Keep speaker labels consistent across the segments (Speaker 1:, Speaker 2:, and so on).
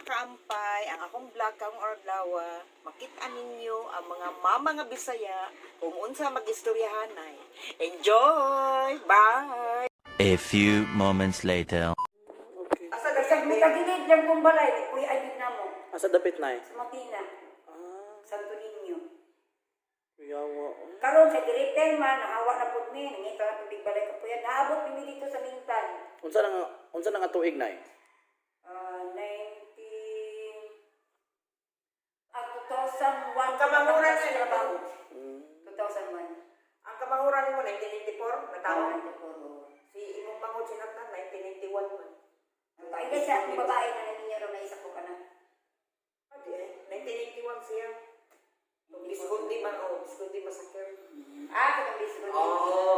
Speaker 1: Kaampay, ang akong vlog karong adlaw, makita ninyo ang mga mama nga Bisaya kung unsa magistoryahanay. Enjoy! Bye!
Speaker 2: A few moments later.
Speaker 3: Okay.
Speaker 1: Asa
Speaker 4: Sa mitagilid lang kong balay, kuya ay na mo.
Speaker 3: Asa dapit na eh?
Speaker 4: Sa Matina,
Speaker 3: Ah,
Speaker 4: Santo Niño.
Speaker 3: kuyawa.
Speaker 4: Karon sa director man, nahawa na pud mi, nangita na tubig balay kapuyan. Naabot mi dito sa Mintan.
Speaker 3: Unsa na nga tuig na eh?
Speaker 4: Ah, 19 ah, 2001.
Speaker 1: Ang kamanguran
Speaker 4: sa
Speaker 1: sa
Speaker 4: trabaho.
Speaker 3: Mm.
Speaker 4: 2001.
Speaker 1: Ang kamanguran nimo 1994 na taon.
Speaker 4: Ah,
Speaker 1: Si imong mangod si Nathan 1991 man.
Speaker 4: Ay, siya, ang babae na naninyo ro na isa ko ka na.
Speaker 1: Adi eh, 1991 siya. Biskundi man o, Biskundi masakit.
Speaker 4: Ah, katong bisgo.
Speaker 1: Oo.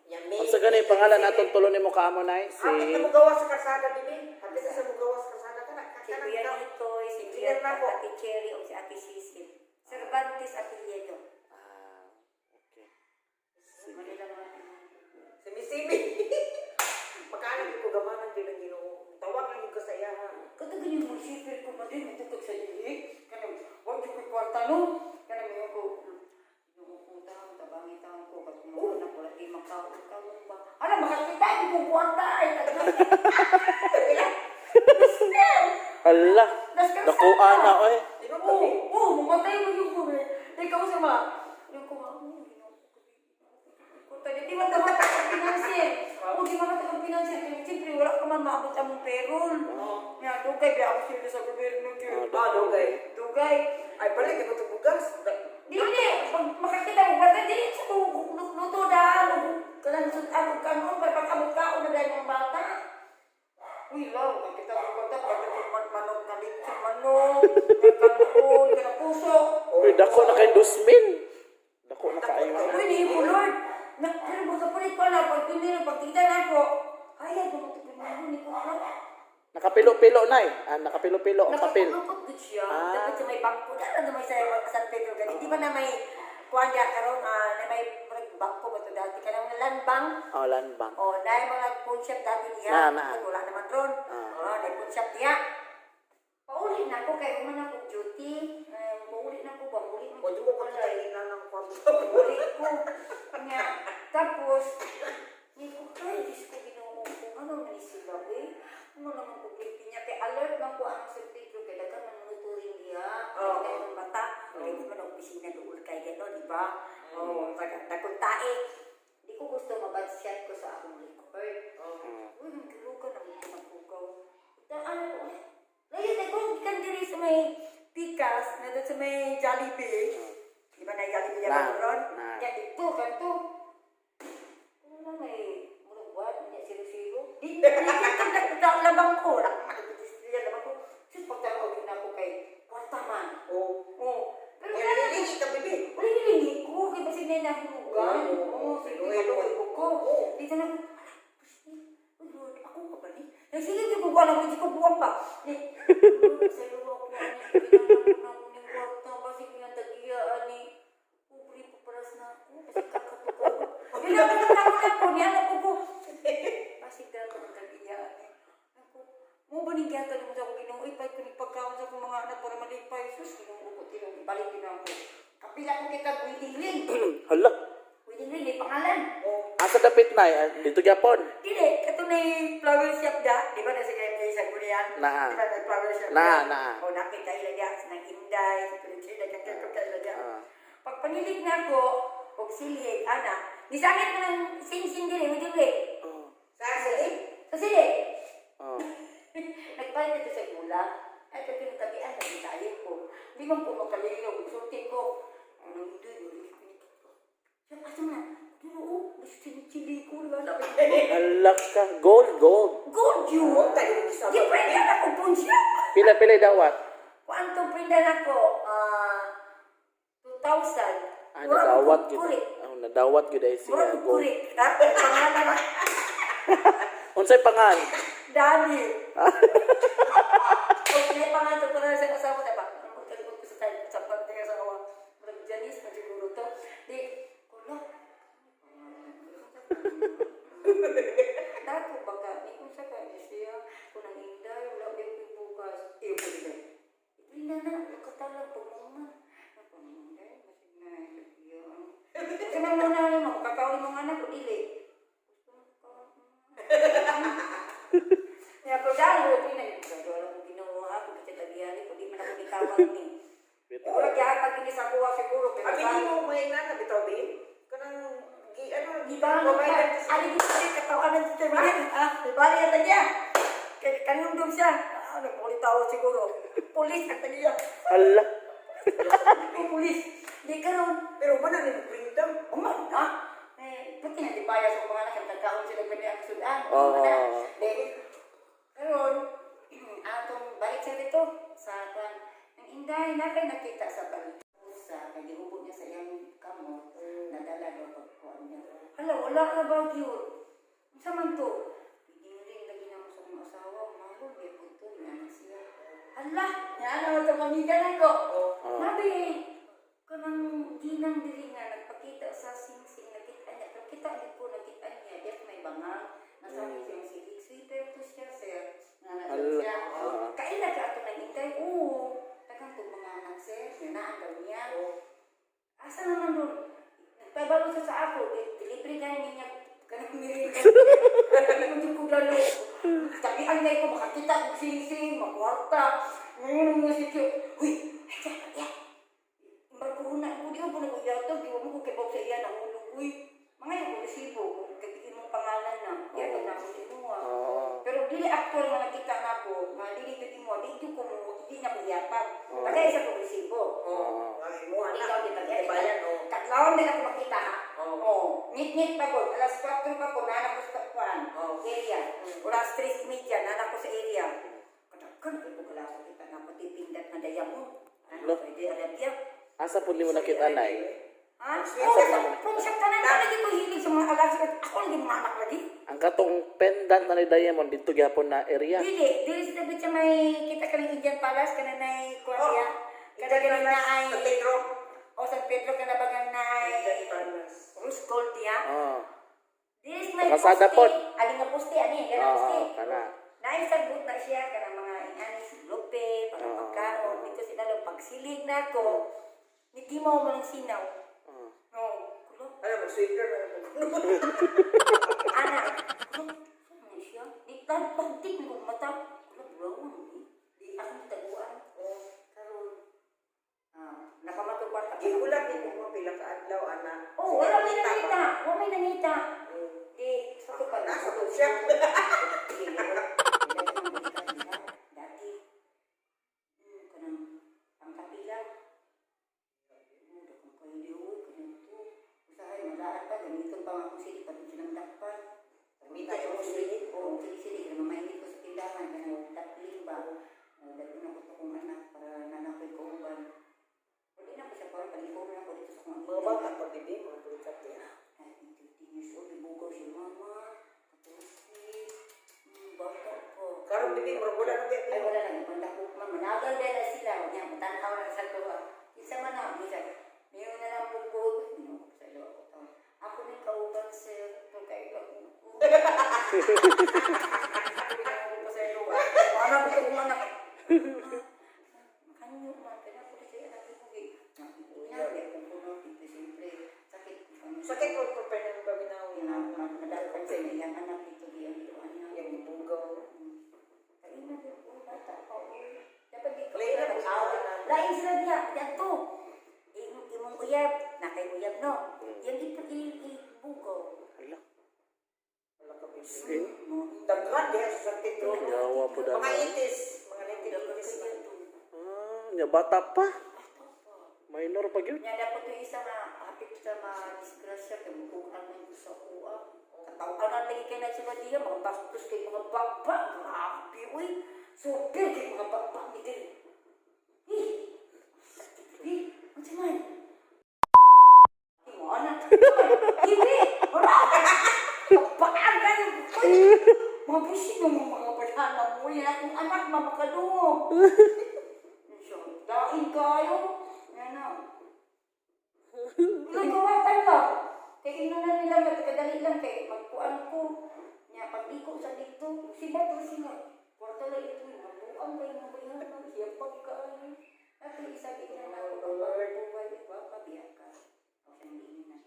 Speaker 1: Yan, may.
Speaker 3: Unsa gani pangalan natong tulo nimo kaamo nay? Si
Speaker 1: Hapit na mugawa sa kalsada, bibi. Hapit na sa mugawa sa kalsada kana.
Speaker 4: Si Kuya Nitoy, si Kuya
Speaker 1: Engineer na ako.
Speaker 4: Ate Cherry, o si Ate Cecil. Cervantes Apelyido.
Speaker 3: Ah, okay.
Speaker 4: Manila mga
Speaker 1: Simi-simi. Magkano ko gamanan din ang Ginoo. Tawag lang yun ko sa iya ha.
Speaker 4: Kato ganyan mo, sipir ko ba din, matutog sa liig. Kanang, wag yung kwarta no. Kanang yung ko, inuuputan, tabangitan ko, katong mga anak, wala di makaon ba. Ano, makakita, hindi ko kwarta, ay, tagnan.
Speaker 3: Ala, nakuha na oy.
Speaker 4: Oo, oo, mamatay mo yung kuri. Ikaw sa ma, yung ko, oh, ginoo ko, kwarta. Di man dapat ang financier. Oo, di man dapat ang financier. Kaya siyempre, wala ka man maabot ang mong payroll. Nga, dugay, biya ako sila sa gobyerno.
Speaker 1: Ah, dugay.
Speaker 4: Dugay.
Speaker 1: Ay, balik ko itong bugas.
Speaker 4: Dili, pag makakita mo, kwarta, dili sa luto daan, kanang sudan, kanon, para pag abot ka, na dahil mga bata. Uy, law, makita ko kwarta, pag man manok na litsa, manok, kanon, kanang puso.
Speaker 3: Uy, dako na kay 2,000. Dako na kaayo.
Speaker 4: Uy, ni mo, Lord. Na, pero magkapalit pa na, pag tinira, pag tingnan ako, ay, ay, tumatupin mo, ni ko na.
Speaker 3: Nakapilo-pilo nay. Ah, nakapilo-pilo ang papel.
Speaker 4: Nakakulupot gud siya.
Speaker 3: Ah.
Speaker 4: Dapat sa may bangko. Dala na may sa San Pedro gani. Di ba na may kuan diya karon ah, na may murag bangko ba to dati kanang land bank?
Speaker 3: Oh, land bank.
Speaker 4: Oh, na may mga pawn shop dati diha.
Speaker 3: Na, na.
Speaker 4: Wala naman ron.
Speaker 3: Ah.
Speaker 4: Oh, na pawn shop diha. Pauli na ako kay human ako duty. Eh, pauli na ako ba? Pauli na
Speaker 1: O, di ko ko na na ng kwarto.
Speaker 4: Pauli ko. Nga. Tapos, ni ko kay Diyos ko Ginoo ko. Ano man ni sila eh? Ano naman ko niya kay alert man ko ang San Pedro kay daghan man monitoring diha.
Speaker 1: Oo.
Speaker 4: Kay man mata, kay di man ang opisina dool kay gano, di ba? Oo, dagkong tae. Di ko gusto mabansyat ko sa akong record.
Speaker 3: Mm.
Speaker 4: Uy, ang gilugan ang pinapugaw. Ano ko eh? Layo na ko, gikan diri sa may Pikas, na doon sa may Jollibee. Di ba na Jollibee
Speaker 3: Na,
Speaker 4: na ron?
Speaker 3: na.
Speaker 4: Ya, dito, kanto. Ano na may murag buwan, niya siro-siro. Di, di, di, di, labang ko. Nakakadisplay labang ko. Sus, pagtanaw yun ako kay kwarta man.
Speaker 1: Oo.
Speaker 4: Oo. Pero
Speaker 1: Kaya
Speaker 4: wala na.
Speaker 1: nalilingi ka, bibi.
Speaker 4: Wala nilingi ko. Kaya basig na nahinugan.
Speaker 1: Oo.
Speaker 4: Oo, sige,
Speaker 1: Luoy,
Speaker 4: luoy
Speaker 1: luoy.
Speaker 4: ko. Dito na, uy, Lord, ako ka ba ni? Nagsige, di ko alam, hindi ko buwang pa. Ni, sa luwa ko, ano, kinahanglan ko na ako ng kwarta, basig nga tagiya, ani, pobre pa paras na ako, basig kakatukaw. Nilapit na ako na po, niya na po ko. Basig daw ang tagiya, ani. Ako, mo ba ning gihatag mo sa akong Ginoo? Ipay ko ni pagkaon sa akong mga anak para malipay. Sus, Ginoo ko, tinong ibalik din ako. Kapila ko kita wedding ring.
Speaker 3: Hala.
Speaker 4: Wedding ring, may pangalan.
Speaker 3: Asa dapit nay? Ah, dito gyapon.
Speaker 4: Dili, kato na yung flower shop da. Di ba nasa kaya sa Gurian?
Speaker 3: Na.
Speaker 4: Di ba na flower shop
Speaker 3: Na,
Speaker 4: da?
Speaker 3: na.
Speaker 4: O nakita ila diya, sa nang Inday, sa Pilipina, kaya ko kaila diya.
Speaker 3: Ah.
Speaker 4: Pag panilig na ako, og silhig, ana, nisangit mo ng sing-sing dili, wedding ring.
Speaker 3: Oh.
Speaker 1: Sa silid?
Speaker 4: Sa silhig.
Speaker 3: Oh.
Speaker 4: Nagpalit ito sa gula. Ay, ito pinatabian, nagitayin ko. Hindi man ko makalinaw, sulti ko. Ano, hindi, hindi ko nikita. Siya, asa man? Duro, oh, gusto chili ko. Diba? Sabi ko,
Speaker 3: Hala ka. Gold, gold.
Speaker 4: Gold yun!
Speaker 1: Huwag tayo mag-isama.
Speaker 4: Giprintan ako po siya.
Speaker 3: Pila-pila dawat.
Speaker 4: Kwanto printan ako? Ah, 2,000.
Speaker 3: Ah,
Speaker 4: Mura
Speaker 3: nadawat
Speaker 4: ko
Speaker 3: gyud.
Speaker 4: kurik.
Speaker 3: Oh, nadawat gyud ay
Speaker 4: Mura
Speaker 3: siya
Speaker 4: ko
Speaker 3: gold.
Speaker 4: kurik. Ha? Pangalan.
Speaker 3: Unsay pangan?
Speaker 4: Dami. Okay, pangalan ko na sa asawa diba? Magkalikot ko sa tayo sa pante sa asawa. Murag Janice man siguro to. Di, kulo. Dato baka ni unsa ka ni siya kunang inday wala gyud ko'y bugas. Eh, Kanang muna nimo, kakaon mo anak o dili. Ya, pero dahil ko pinag wala ko Ginoo ha, kung kita tagiyali, kung di man ako gitawag ni.
Speaker 3: Bitaw.
Speaker 4: Wala gyapon gini sa kuha siguro pero
Speaker 1: Abi mo may nana bitaw bi. Kanang gi ano
Speaker 4: Di ba ano
Speaker 1: provided
Speaker 4: pa? Ali di ba katawanan sa tema? Ah, di ba niya tagya? Kay kanundom siya. Ah, nagpulitaw siguro. Pulis ang tagya.
Speaker 3: Ala.
Speaker 4: Pulis. Di karon.
Speaker 1: Pero man ni freedom.
Speaker 4: Uman na. Eh, pati na di baya sa mga anak ang kagkaon sila pwede ang sudan.
Speaker 3: Oo.
Speaker 4: Di, karon atong balik sa dito sa kwan. Ang inday na kay nakita sa balita sa kay gihubo niya sa iyang kamot nadala daw pagkuan niya. Hala, wala na ba gyud? Unsa man to? Ring lagi na mo sa akong asawa, malo gyud pud to na siya. Hala, nga na to pamiga na ko. Nabi, kanang ginang diri nga nagpakita sa singsing nakita niya pero kita ni ko nakita niya def may bangang nasa mm. Siyang sige sweeper to siya sir nga na
Speaker 3: Ala.
Speaker 4: siya
Speaker 3: Ah.
Speaker 4: kaila ka ato nagintay, oo, tagang tug mga anak sir nga naa daw niya asa naman doon nagpabalo siya sa ako delivery gani niya kanang merienda. Hindi ko lalo. Tabian na ko makakita og singsing, makwarta. Ngayon nga si Kyo. Uy, ay, ya. Barko na ko di ko na ko yatag, di mo ko kay sa iya na hulog uy. Mga yung resibo kay imong pangalan na. Yatag na ko imuha.
Speaker 3: Oo.
Speaker 4: Pero dili actual nga nakita nako, nga dili jud imo, di jud ko mo di na ko yatag. Tagay sa ko resibo.
Speaker 1: Oh, ang imo
Speaker 4: Ikaw
Speaker 1: anak.
Speaker 4: di tagay.
Speaker 1: Bayan oh.
Speaker 4: Katlawon din ako makita ha.
Speaker 1: Oo.
Speaker 4: Oh. Ngit-ngit pa ko, alas 4 pa ko nana ko sa kuan.
Speaker 1: Oo.
Speaker 4: Area. Oras 3:30 nana ko sa area. Kadaghan kay ko kala kita na pati pindat na dayamon. Ano,
Speaker 3: Lo.
Speaker 4: pwede Arabia.
Speaker 3: Asa pud nimo nakita nay?
Speaker 4: Ha? Oh, kung sa tanan ka lagi ko hilig sa mga alas ako lagi mga anak lagi.
Speaker 3: Ang katong pendant na ni Diamond dito gyapon na area.
Speaker 4: Dili, dili sa tabi sa may kita ka ng Indian Palace kana nay kuan
Speaker 1: Oh,
Speaker 4: diya. Kada
Speaker 1: Indian
Speaker 4: ganin na
Speaker 1: Palace,
Speaker 4: ay
Speaker 1: San Pedro.
Speaker 4: O San Pedro kana bagang na ay
Speaker 1: Indian Palace.
Speaker 4: Rose Gold diya.
Speaker 3: Oo.
Speaker 4: Dili sa may
Speaker 3: Kalsada
Speaker 4: poste.
Speaker 3: pod.
Speaker 4: Ali nga poste ani, kana
Speaker 3: Oo,
Speaker 4: poste.
Speaker 3: kana.
Speaker 4: Naisagot na siya kana mga inanis lupe, para
Speaker 3: Oo.
Speaker 4: pagkaon dito sila lo pagsilig nako. Nitimaw man ang sinaw.
Speaker 3: Oo.
Speaker 4: No, kulo.
Speaker 1: Ano mo sweeper na mo.
Speaker 4: Ana, ano siya? Di tan pagtik ko mata. Kulo brown ni. Di akong taguan. Karon ah, nakamatog kwarta.
Speaker 1: Gihulat ni mo pila ka adlaw ana.
Speaker 4: Oh, wala may nangita. Wala may nangita. Di sa ko pa.
Speaker 1: Nasa to siya.
Speaker 4: Dati. Kanang pangkapila. Dakong kayo di uy, kanang to. Usahay, malaan pa, gamiton pa nga akong sili, pati silang dakpan.
Speaker 1: Gamiton mo sili?
Speaker 4: Oo, sili-sili, kanang mamainit ko sa tindahan, kanang dakling ba. Daghan ako to kong anak, para nanakoy kauban. Pwede na ko siya, parang palikuran ako dito sa kong
Speaker 1: Mga bata pa bibi mga pulikat ya.
Speaker 4: Ay, 13 years old, ibugaw si mama. 14, bata ko.
Speaker 1: Karon bibi mo wala na
Speaker 4: Ay,
Speaker 1: di.
Speaker 4: wala lang, ibang dako man. Managal din na sila. Niya, matanaw na sa tuwa. Isa man na, minsan, mayon na lang po ko. Ginoo ko sa ilo ako to. Ako ni kauban, sir. Ito kayo ako. Sa ilo. Ano ko itong anak? Kanyo man, kaya ko siya anak ko. Inabi akong puno. Siyempre, sakit.
Speaker 1: Sakit ko pa pa nang paminaw.
Speaker 4: Madalpan sa iyang anak dito, iyang ito anak.
Speaker 1: Yang gibugaw.
Speaker 4: Kaina din po, bata pa oy. Dapat di ko
Speaker 1: Lain na po
Speaker 4: nag-away.
Speaker 1: sila.
Speaker 4: Lain sila diya, dito. Imong uyab, na kay uyab no. Yang ito ibugaw.
Speaker 3: Ala.
Speaker 1: Wala ka bibi.
Speaker 3: Sige.
Speaker 4: No.
Speaker 1: Daghan diha sa San Pedro.
Speaker 3: Yawa po
Speaker 1: Mga
Speaker 3: dahil.
Speaker 1: 80s, mga 1980s na.
Speaker 3: Ah, nya bata pa. Minor pa gyud.
Speaker 4: Nya dapat yung isa nga hapit sa ma-disgrasya kay mukuan man yung sa kuha. Katawanan lagi kay na sila diya, mga bastos kay mga baba. Grabe uy. Super kay mga baba ni diri. Eh. Eh, unsa man? Mo anak. Hindi. Wala. Kapaan kayo. Mga busin ng mga banana mo. Yan akong anak, mamakalungog. Dain kayo. Yan na. Nagawatan lang. Kay ino na nila, magkadali lang kay magkuan ko. Nya pagliko sa dito, sibat na sila. Kwarta lang ito, mabuang kayo mga bayanan, siya pagkaan. At yung isa din na ako, buhay, iba, pabiya ka. O siyang diin na.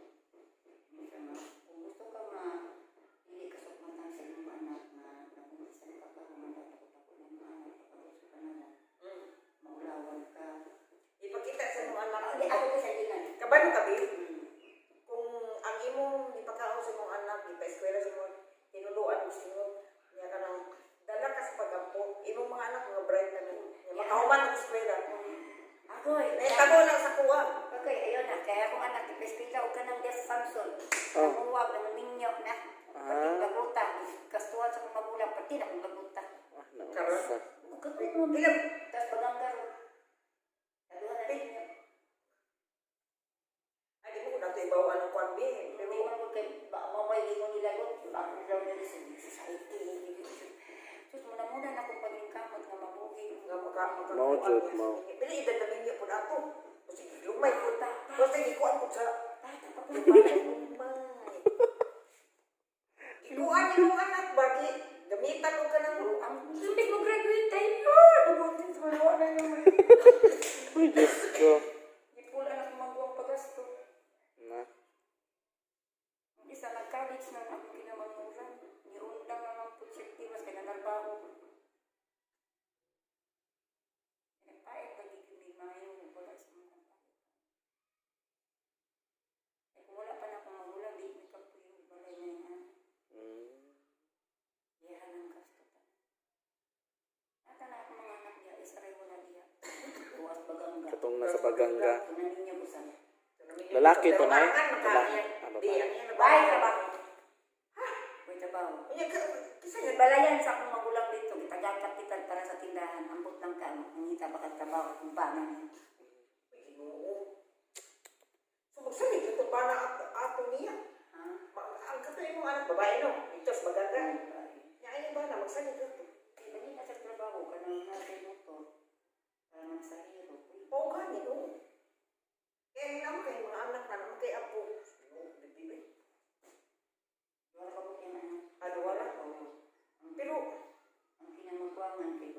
Speaker 4: Di ako ko sa ginan.
Speaker 1: Kabalo ka, babe? Kung ang imong gipakaon sa imong anak, gipa-eskwela sa imong tinuluan gusto mo, niya ka nang dala ka sa pagampo, imong mga anak mga bright na nun. Nga makahuman ang eskwela.
Speaker 4: Agoy.
Speaker 1: Nahitago lang sa kuha.
Speaker 4: Okay, ayun na. Kaya akong anak, ipeskwela og kanang diya sa Samson.
Speaker 3: Oh.
Speaker 4: Nanguwag, nanguminyo na. Pati baguta. Kastuhan sa akong magulang, pati na akong baguta.
Speaker 3: Ah, naunsa.
Speaker 1: Ilang
Speaker 4: Tapos baganggaro. Kaduha na ninyo.
Speaker 1: Ay, di mo ko nato ibaw anong kuan, babe.
Speaker 4: Pero
Speaker 1: Pero
Speaker 4: man ko kay ba mo may ingon nila ko, ako daw nila sa society. Sus muna muna na akong pagingkamot nga mabuhi.
Speaker 1: Nga maka maka
Speaker 3: Mao jud, mao.
Speaker 1: Pila edad na minyo pud ato. Kasi lumay pud. Basta gikuan pud sa
Speaker 4: Bata pa ko.
Speaker 1: lumay. Lumay. Gikuan imong anak bagi gamitan og kanang
Speaker 4: Ang hindi mo graduate tayo. Bubutin sa wala na naman.
Speaker 3: Uy, Diyos ko.
Speaker 4: Gipula na akong maguwang pagasto.
Speaker 3: Na.
Speaker 4: Ang isa nag-college na akong ginamanguran. Niundang na lang po siya tiwas kay nanarbaho. Nagpaet lagi kami maayo wala sa mga pagpaet. Eh, kung wala pa na akong magulang, di mi kapuyo balay na yan. Iyahan ang gasto ta. Ata na akong mga anak diya, isa rin wala diya. Tuwas bagangga.
Speaker 3: Katong nasa Baganga.
Speaker 4: Tunan ninyo ko sana.
Speaker 3: Lalaki to,
Speaker 1: Pero
Speaker 3: nay?
Speaker 1: ang anak,
Speaker 3: Lalaki. Ah,
Speaker 1: di,
Speaker 3: babae.
Speaker 1: ang iyang
Speaker 4: Bye, trabaho. Uy, trabaho.
Speaker 1: Unya ka kisa nga
Speaker 4: Balayan sa akong magulang dito, gitagakat kita para sa tindahan. Ambot lang ka, mangita ba kag trabaho kung paano ni.
Speaker 1: Ginoo. So magsalig ito ba na ato, ato niya?
Speaker 4: Ha?
Speaker 1: Ang kato imong anak babae no, dito sa Baganga. Nya ay ba na magsalig ito.
Speaker 4: Di ba na sa trabaho ka nang nasa motor para nang sa hero. Uy,
Speaker 1: Oo gani no. Kaya naman kay mga anak na naman kay apo. Ginoo, bibi.
Speaker 4: wala ka mo kaya anak.
Speaker 1: Ano wala?
Speaker 4: Oo. Ang,
Speaker 1: Pero
Speaker 4: ang kinamagwangan kay